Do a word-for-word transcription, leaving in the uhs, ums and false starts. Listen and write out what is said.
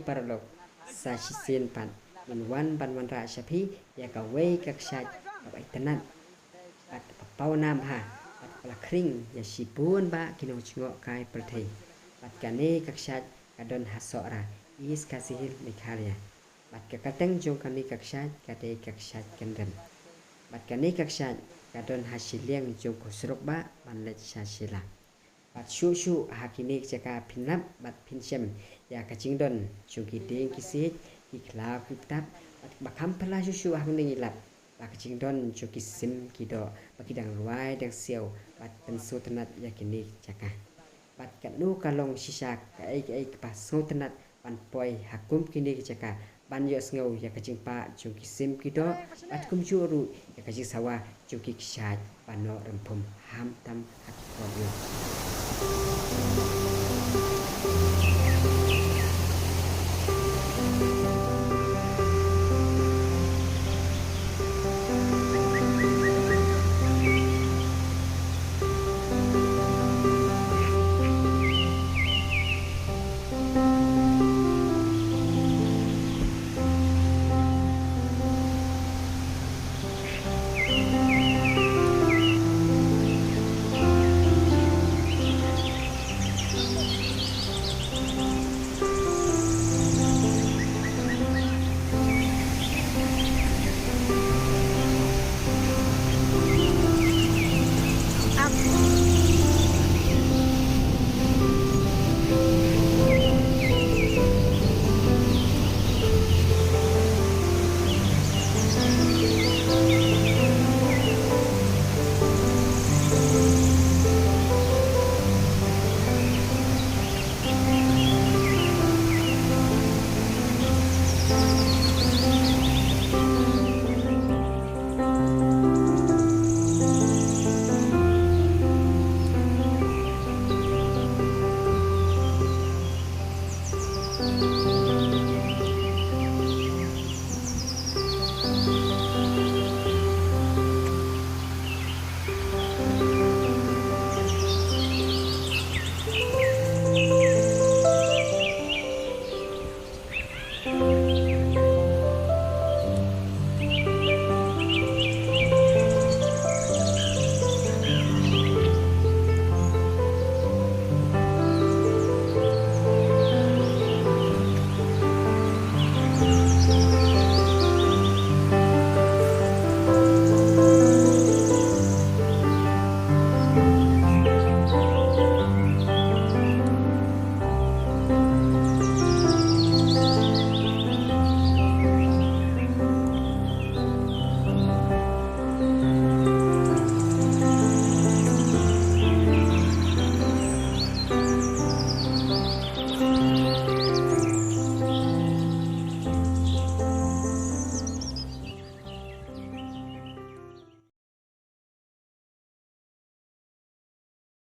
Paralok, sa shisien pat ngin wan ban wanrah sha phi ïa kawei ka kshaid kaba itynnad bad kaba pawnam bha bad kaba la khring ïa shibun bah ki nongjngohkai pyrthei. Bad kane ka kshaid ka don ha Sohra, East Khasi Hills, Meghalaya. Bad ka kyrteng jong kane ka kshaid ka dei ka kshaid Kyndrem. Bad kane ka kshaid ka don ha shiliang jong ka surok bah ban leit sha Shella. Bad shuh shuh ha kine ki jaka phin lap bad phin shem ïa ka jingdon jong ki dieng ki siej, ki khlaw ki btap, bad ba kham phylla shuh shuh hangne ngi lap ba ka jingdon jong ki sim ki doh ba ki dang rwai dang siaw bad pynsngewtynnad ïa kine ki jaka. Bad katno ka long shisha kaei kaei kaba sngewtynnad ban poi ha kum kine ki jaka ban ïohsngew ïa ka jingpah jong ki sim ki doh bad kumjuh ruh ïa ka jingsawa jong ki kshaid ba noh rymphum hamtam ha ki por ïew.